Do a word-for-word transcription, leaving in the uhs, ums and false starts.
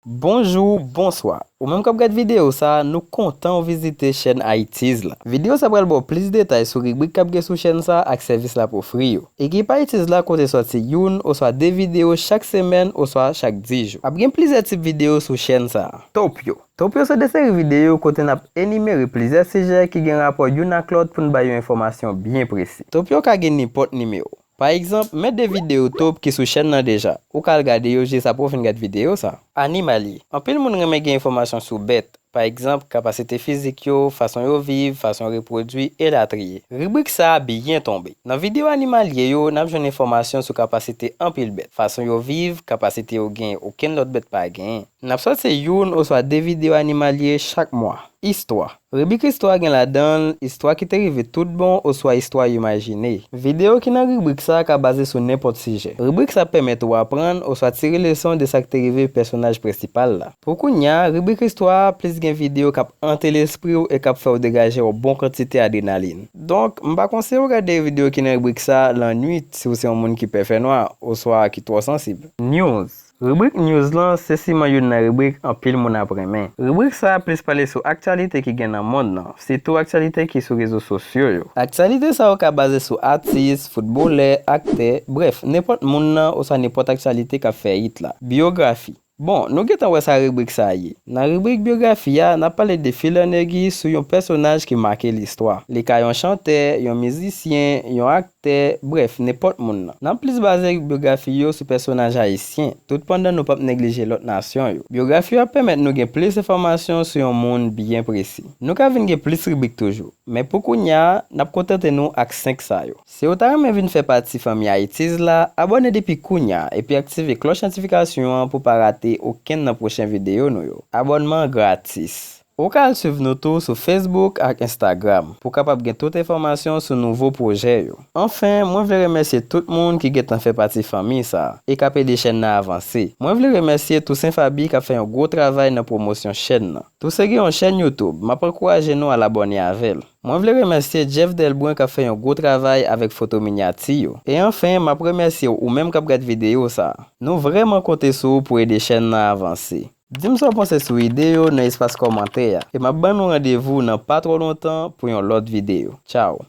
Bonjou, bonswa. Ou menm k ap gad videyo sa, nou kontan w vizite chèn Haitiz la. Videyo sa pral ba w plis detay sou ribrik k ap gen sou chèn sa ak sèvis l ap ofri yo. Ekip Haitiz la konte sòti youn oswa de videyo chak semèn oswa chak dis jou. Ap gen plizyè tip videyo sou chèn sa. Top yo. Top yo se de seri videyo kote n ap enimere plizyè sijè ki gen rapò youn ak lòt pou n bay yon enfòmasyon byen presi. Top yo ka gen nenpòt nimewo. Pa egzanp, men de videyo top ki sou chèn nan deja. Ou ka al gade yo jis apre w fin gad videyo sa. Animalye. Anpil moun renmen gen enfòmasyon sou bèt. Pa egzanp, kapasite fizik yo, fason yo viv, fason yo repwodui, elatriye. Ribrik sa a byen tonbe. Nan videyo animalye yo, n ap jwenn enfòmasyon sou kapasite anpil bèt, fason yo viv, kapasite yo genyen okenn lòt bèt pa genyen. N ap sòti youn oswa de videyo animalye chak mwa. Istwa. Ribrik istwa gen ladan l istwa ki te rive tout bon oswa istwa yo imajine. Videyo ki nan ribrik sa a ka baze sou nenpòt sijè. Ribrik sa a pèmèt ou aprann oswa tire leson de sa k te rive pèsonaj prensipal la. Pou kounye a, ribrik istwa a plis gen videyo k ap ante lespri w e k ap fè w degaje yon bon kantite adrenalin. Donk, m pa konseye w gade videyo ki nan ribrik sa a lannuit si w se yon moun ki pè fènwa oswa ki twò sansib. News. Ribrik news lan se siman youn nan ribrik anpil moun ap renmen. Ribrik sa a plis pale sou aktyalite ki gen nan mond lan, sitou aktyalite ki sou rezo sosyo yo. Aktyalite sa yo ka baze sou atis, foutbolè, aktè, brèf, nenpòt moun nan oswa nenpòt aktyalite k ap fè it la. Biyografi. Bon, nou gentan wè sa ribrik sa a ye. Nan ribrik biyografi a, n ap pale de fil an egui sou yon pèsonaj ki make listwa. Li ka yon chantè, yon mizisyen, yon aktè, brèf, nenpòt moun nan. N ap plis baze biyografi yo sou pèsonaj ayisyen, tout pandan nou p ap neglije lòt nasyon yo. Biyografi yo ap pèmèt nou gen plis enfòmasyon sou yon moun byen presi. Nou ka vin gen plis ribrik toujou, men pou kounye a, n ap kontante nou ak senk sa yo. Si w ta renmen vin fè pati fanmi Haitiz la, abòne depi kounye a epi aktive klòch notifikasyon an pou w pa rate okenn nan pwochen videyo nou yo. Abònman an gratis. Ou ka al swiv nou tou sou Facebook ak Instagram pou w kapab gen tout enfòmasyon sou nouvo pwojè yo. Anfen, mwen vle remèsye tout moun ki gentan fè pati fanmi sa a e k ap ede chèn nan avanse. Mwen vle remèsye Toussaint Faby k ap fè yon gwo travay nan pwomosyon chèn nan. Toussaint gen yon chèn YouTube, m ap ankouraje nou al abòne avè l. Mwen vle remèsye Jeff Delbrun k ap fè yon gwo travay avèk foto minyati yo. E anfen, m ap remèsye w ou menm k ap gad videyo sa a. Nou vrèman konte sou ou pou ede chèn nan avanse. Di m sa w panse sou ide yo nan espas kòmantè a, e m ap ban nou randevou nan pa twò lontan pou yon lòt videyo. Tchaw!